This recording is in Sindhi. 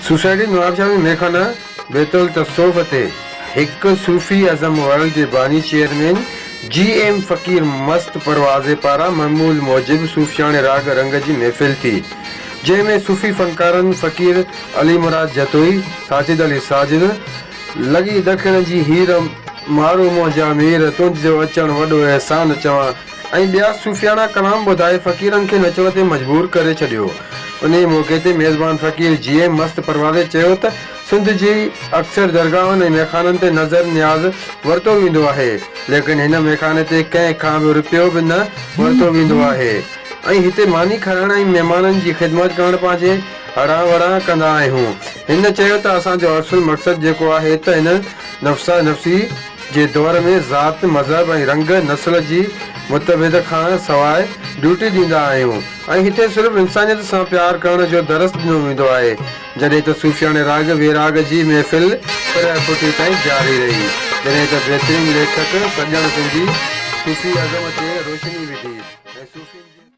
سوسائٽي نوابشاهه ۾ ميخانه بيت التصوف تي هڪ صوفي ازم ورلڊ جي باني چيئرمين جي ايم فقير مست پروازي پاران معمول موجب صوفياڻي راڳ رنگ جي محفل ٿي جنهن ۾ صوفي فنڪارن فقير علي مراد جتوئي، ساجد علي ساجد، لڳي ڏکڻ جي هير مارو منهنجا مير تنهنجو اچڻ وڏو احسان چوان ۽ ٻيا صوفياڻا ڪلام ٻڌائي فقيرن کي نچڻ تي مجبور ڪري ڇڏيو. انهيء موقعي تي ميزبان فقير جي ايم مست پروازي چيو ته سنڌ جي اڪثر درگاهن ۽ ميخانن تي نذر نياز ورتو ويندو آهي ليڪن هن ميخاني تي ڪنهن کان به رپيو به نه ورتو ويندو آهي ۽ هتي ماني کارائڻ ۽ مهمانن جي خدمت ڪرڻ پنهنجي هڙان وڙان ڪندا آهيون. هن چيو ته اسان جو اصل مقصد جيڪو آهي ته هن نفسا نفسي جي دور ۾ ذات، مذهب ۽ رنگ، نسل جي متڀيد کان سواء ڊيوٽي ڏيندا آهيون ۽ هتي صرف انسانيت سان پيار ڪرڻ جو درس ڏنو ويندو آهي. جڏهن ته صوفياڻي راڳ ويراڳ جي محفل پرهه ڦٽي تائين جاري رهي. جڏهن ته بهترين ليکڪ سڄڻ سنڌي صوفي ازم تي روشني وڌي ۽ صوفين جي.